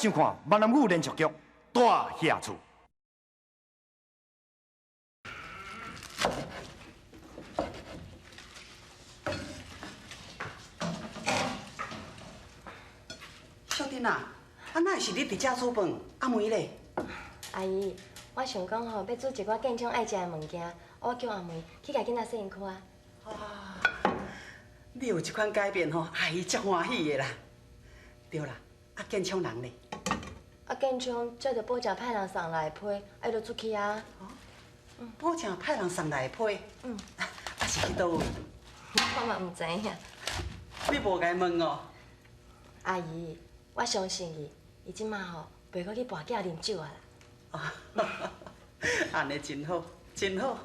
收看闽南语连续剧《大侠厝》。淑珍啊，啊哪会是你伫遮煮饭？阿梅咧？阿姨，我想讲吼，欲煮一寡建昌爱食的物件，我叫阿梅去共囡仔洗身躯啊。啊，你有这款改变吼，阿姨足欢喜的啦。对啦，啊建昌人咧？啊建昌接著宝正派人送来的批，啊伊就出去啊。宝正派人送来的批？嗯。啊是去佗位？我嘛毋知影。你无共伊问哦？阿姨，我相信伊，伊这马吼袂阁去跋筊啉酒啊啦。按呢真好，真好。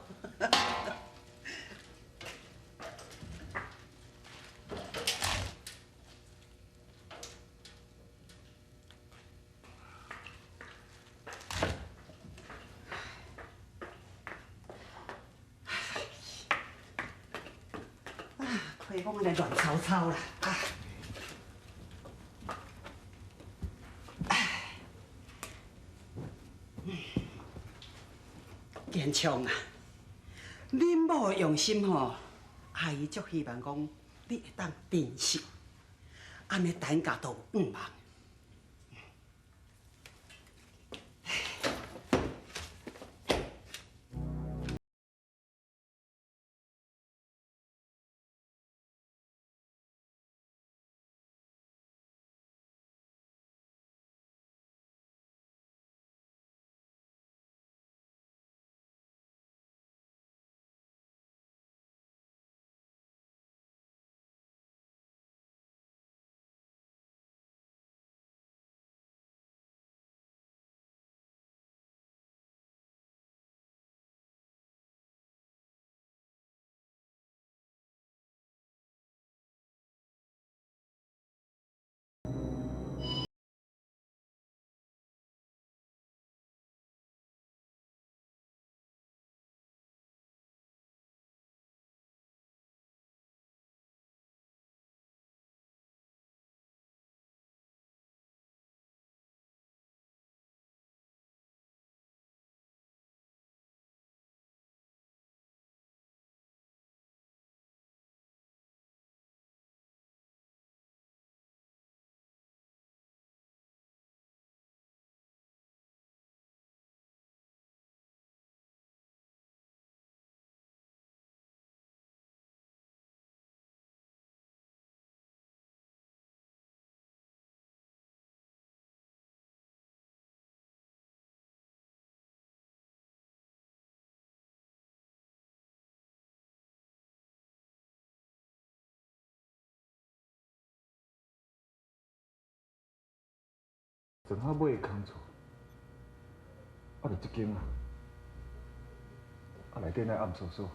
啊，开讲按呢乱糟糟啦，啊！建昌啊，恁某的用心吼，阿姨足希望讲你会当珍惜，按呢大家都有愿望。庄仔尾的空厝，啊，就这间啊，啊内底那暗飕飕。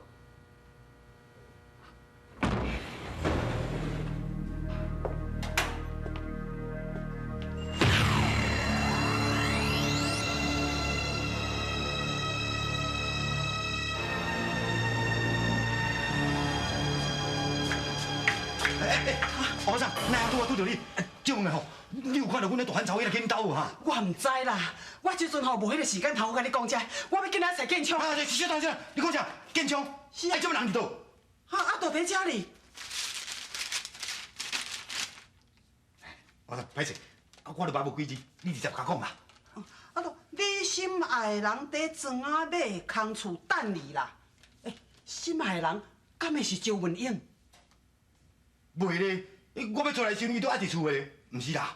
哎哎，欧巴桑，哪拄啊拄著你？借问下吼，你有看著阮彼大汉查某囝去恁兜无哈？我毋知啦，我这阵吼无彼个时间通好共你讲这，我欲紧来揣建昌。啊，小等下，你讲啥？建昌？是啊。啊，这物人伫佗？啊啊，就伫遮哩。我说歹势，啊，我都捌无几字，你直接共讲啦。啊，就你心爱的人伫庄仔尾空厝等你啦。欸，心爱的人敢会是周文英？袂咧，我欲出来时阵，伊都还伫厝内，毋是啦。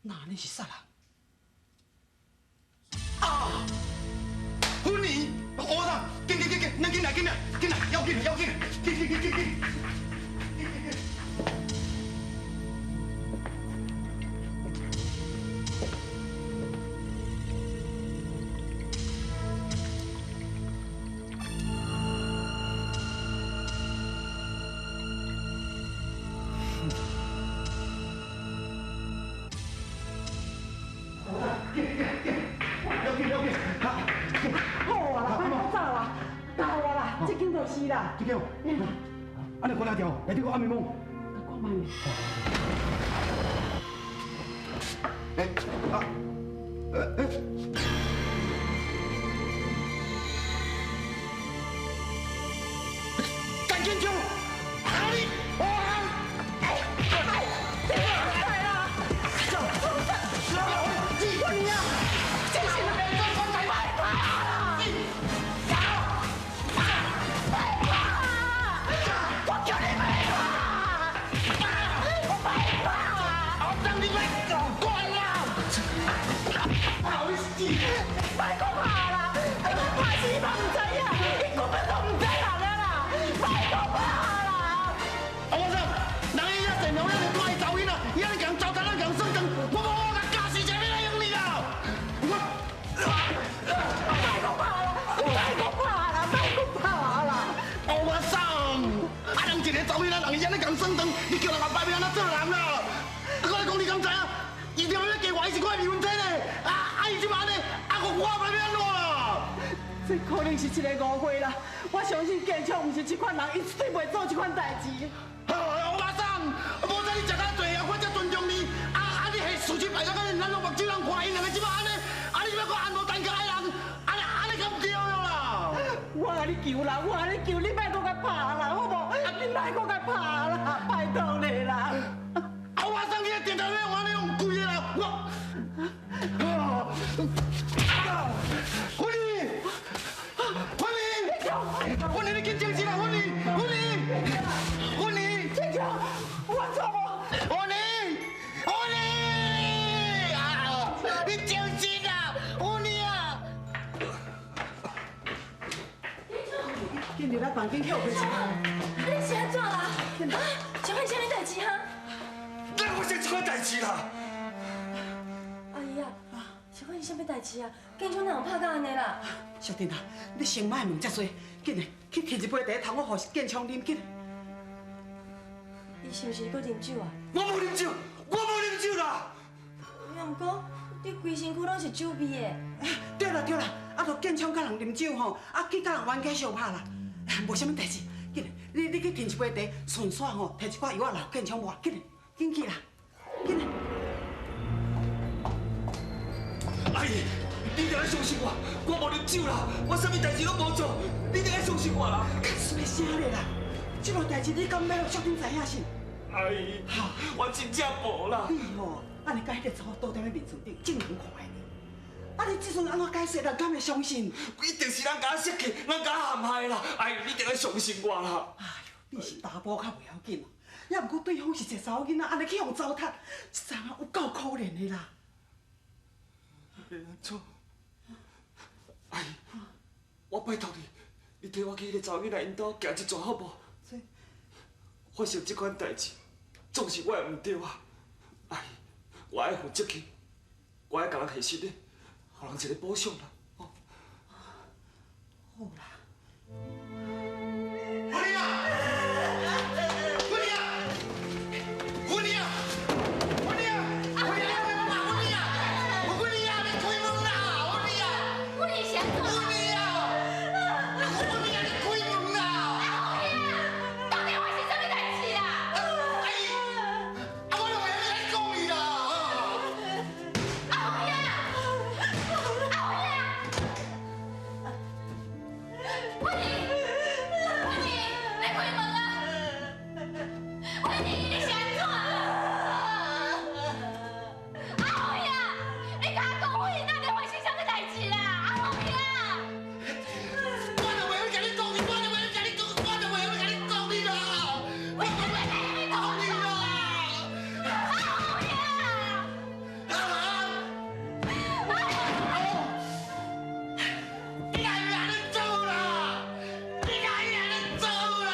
那按呢是啥人？啊！芬妮，我说，紧紧紧紧，咱紧来紧来，紧来，要紧要紧，紧紧紧紧紧。就是啦。这间哦，按呢关哪条？内底阁暗暝蒙。看觅。欸，陈建昌，啊你，你叫人后摆欲按怎做人啦？啊，我咧讲你敢知影？伊踮咧计划，伊是我的未婚妻呢。啊啊，伊这马按呢，啊我我后摆欲按怎啦？这可能是一个误会啦。我相信建昌毋是这款人，伊绝对袂做这款代志。好，欧巴桑，无在你食较济啊，我才尊重你。啊啊，你下事实摆在咱拢目睭人看，𪜶两个这马按呢，啊你欲阁按无单脚爱人，按呢按呢敢对啦？我共你求啦，我共你求，你莫阁共拍啦，好无？你莫阁共拍啦，拜托你啦！啊，我送你的电台用按呢用贵的啦，我。啊！芬妮，芬妮，芬妮，你紧静止啦，芬妮，芬妮，芬妮，建昌，我错无？芬妮，芬妮，啊！你静止啦，芬妮啊！紧入来房间休困一下。你是按怎啦？啊，是发生啥物代志哈？哪发生这款代志啦？阿姨啊，是发生啥物代志啊？建昌哪有拍到按呢啦？小珍啊，你先莫问这多，紧来去提一杯茶，通我予建昌啉紧。伊是毋是阁啉酒啊？我无啉酒，我无啉酒啦。也毋过，你规身躯拢是酒味的。对啦对啦，啊，就建昌佮人啉酒吼，啊去佮人冤家相拍啦，无啥物代志。紧，你去提一杯茶，顺续吼提一寡药仔来建昌抹，紧，紧去啦，紧。阿姨，你著爱相信我，我无啉酒啦，我啥物代志拢无做，你著爱相信我啦。较细声咧啦，这落代志你敢欲予小珍知影是？阿姨，我真正无啦。你吼，按呢佮彼个查某倒踮咧面床顶，众人看的呢。啊！你这阵按怎解释，人敢会相信？一定是人共我设计，人共我陷害啦！阿姨，你一定爱相信我啦！哎呦，你是查埔较袂要紧哦，也毋过对方是一个查某囡仔，按呢去予糟蹋，这怎啊有够可怜的啦！欲按怎？阿姨，我拜托你，你替我去彼个查某囡仔𪜶兜行一转好无？这发生这款代志，总是我的毋对啊！阿姨，我爱负责任，我爱共人核实的。予人一个补偿啦，哦。好啦。芬妮啊，芬妮啊，芬妮啊，芬妮啊，芬妮啊，芬妮啊，芬妮啊，你开门啦，芬妮啊，芬妮是按怎？芬妮啊，芬妮啊，你开门啦！阿虎兄，到底发生啥物代志啦？阿姨，啊，我都袂晓来讲你啦。阿虎兄。阿虎兄，芬妮，芬妮，你开门啊！芬妮，你是按怎？阿虎兄，你共我讲，芬妮到底发生啥物代志啦？阿虎兄，我就袂晓共你讲你，我就袂晓共你讲，我就袂晓共你讲你啦！我就袂晓讲你啦！阿虎兄，啊！你来按呢做啦！你来按呢做啦！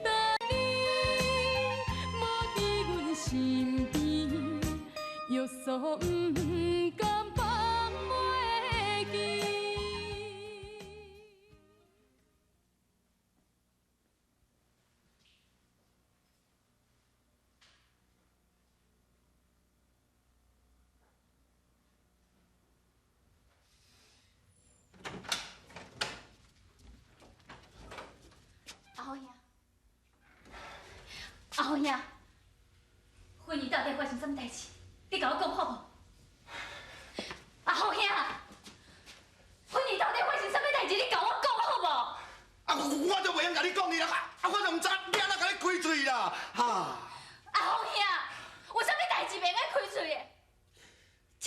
当你无伫阮身边，约束毋甘放袂记。阿虎兄，阿虎兄，芬妮到底发生啥物代志？你共我讲好无？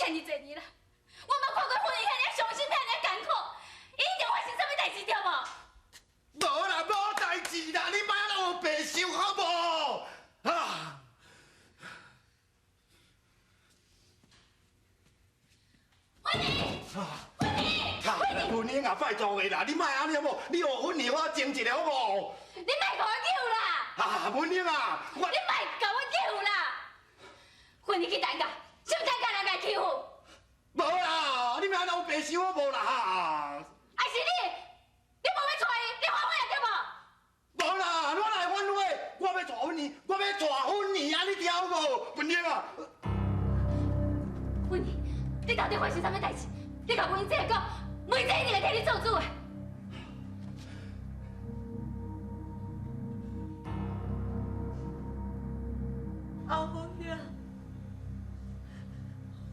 遮爾濟年啦，我捌看過芬妮遐爾傷心，遐爾艱苦，伊一定發生啥物代誌對無？無啦，無代誌啦，你莫按呢烏白想好無？啊！芬妮，芬妮，芬妮啊，拜託的啦，你莫按呢好無？你予芬妮我靜一下好無？你莫共我叫啦！啊，文英啊，我你莫共我叫啦！芬妮去陳家，是毋是陳家人共伊欺負？無啦，你莫按呢烏白想好無啦？還是你，你無欲娶伊，你反悔啊對無？無啦，我哪會反悔？我欲娶芬妮，我欲娶芬妮啊！你聽好無？文英啊，芬妮，你到底發生啥物代誌？你共梅姐講，梅姐一定會替你做主的。阿凤兄，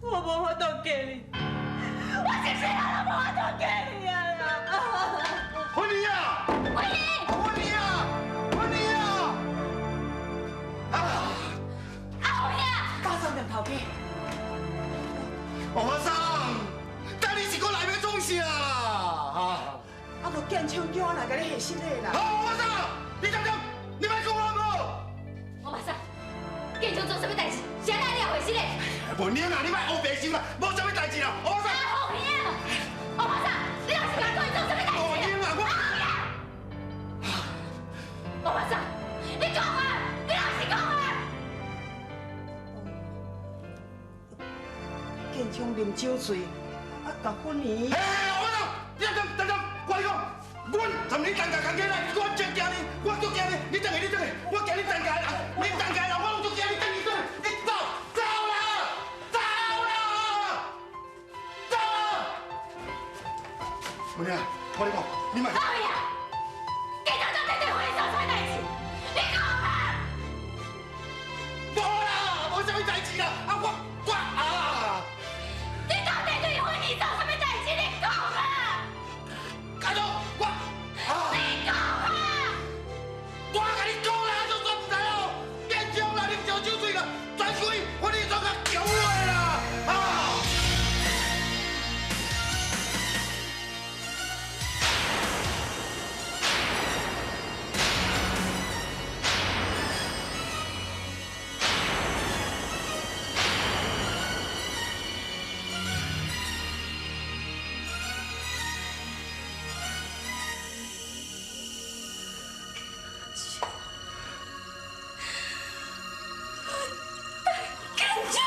我無法度嫁你，我一世人都無法度嫁你啊啦！芬妮啊！芬妮！芬妮啊！芬妮啊！啊！阿凤兄！加上两头家。王阿桑，等你是阁来欲创啥啦？啊，就建昌叫我來共你核實的啦。好，王阿桑，你等等，你莫講我無。王阿桑，建昌做啥物代誌？啥人你也回實的？文英啊，你莫烏白想啦，無啥物代誌啦。王阿桑，阿鳳兄，王阿桑，你若是共講伊做啥物代誌？文英啊，我。王阿桑，你講啊，你老實講啊！建昌啉酒醉，啊，共芬妮。嘿，王阿桑，你等等等，我跟你講，阮從你陳家工起來，我真驚你，我足驚你，你等下，你等下，我驚你陳家的人，你陳家的人，我攏足驚你，等下，等下，你走，走啦，走啦，走啦！文英，我跟你講，你莫。阿凤兄，建昌到底對芬妮做啥物代誌？你講啊！無啦，無啥物代誌啦，啊我我啊！你到底對芬妮做啥物代誌？你講啊！阿東，我啊！你講啊！我共你講啦，都煞毋知哦。建昌啦，啉燒酒醉啦，全規芬妮煞共強落啦！啊！建昌！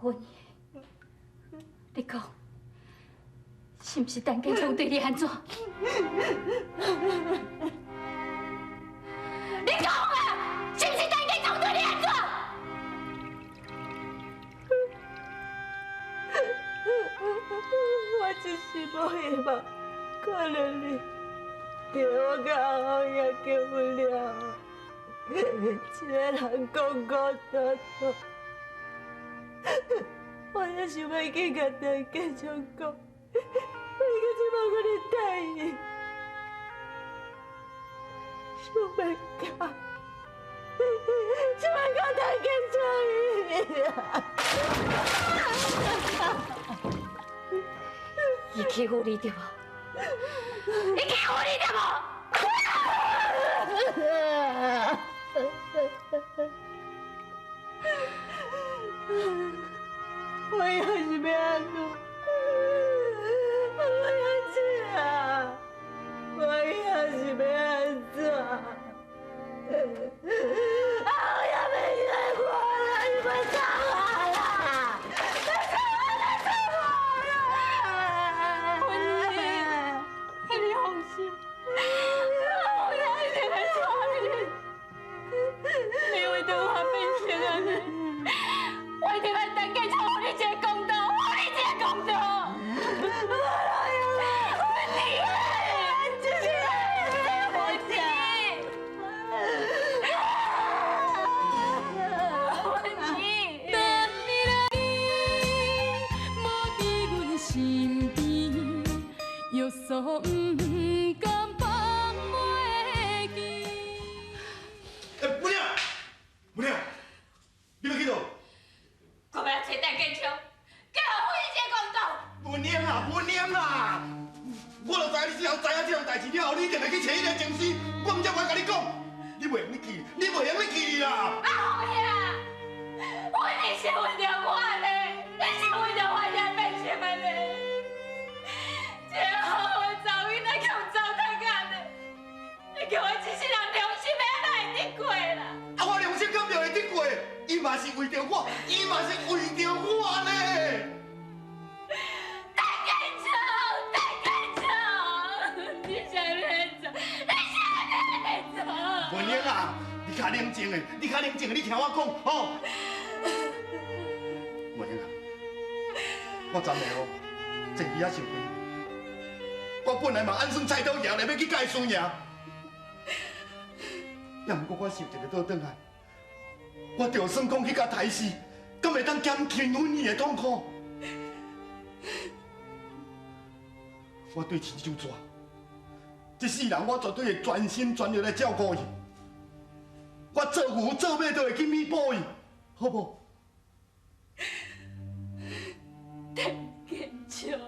芬妮，你講，是毋是陳建昌對你按怎？你講啊，是毋是陳建昌對你按怎？我只是無希望看著你，伫我佮阿鳳兄結婚了後，一個人孤孤單單。我只想欲去共陳建昌講，伊閣這擺閣咧等伊，想欲到，想欲到陳建昌伊啊！伊欺負你對無？伊欺負你對無？我以後是欲按怎？稣毋甘放袂记。欸，文英，文英，你欲去佗？我欲来揣陈建昌，叫予付伊这个公道。文英啊，文英啊，我就知影你这人知影這項代誌了後，你一定會去揣彼个情師。我毋才無愛共你講，你袂用得去，你袂用得去啦。阿紅兄，我你是為著我呢，你是為著我才變成按呢。這好的查某囡仔去予糟蹋按呢，你叫我這世人良心欲按怎會得過啦？啊，我良心敢著會得過？伊嘛是為著我，伊嘛是為著我呢。陳建昌，陳建昌，你啥物做？你啥物做？文英啊，你較冷靜的，你較冷靜的，你聽我講吼。文英啊，我昨暝哦，坐佇遐想過，我本來嘛按算菜刀舉來欲去共伊輸贏，也毋過我想一个倒轉來，我就算講去共刣死，敢會當減輕阮伊的痛苦？我對親手紙，這世人我絕對會全心全力來照顧伊。我做牛做馬都會去彌補伊，好無？陳建昌，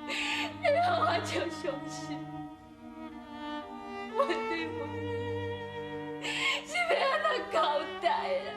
你予我足傷心，我對阮是欲按怎交代啊？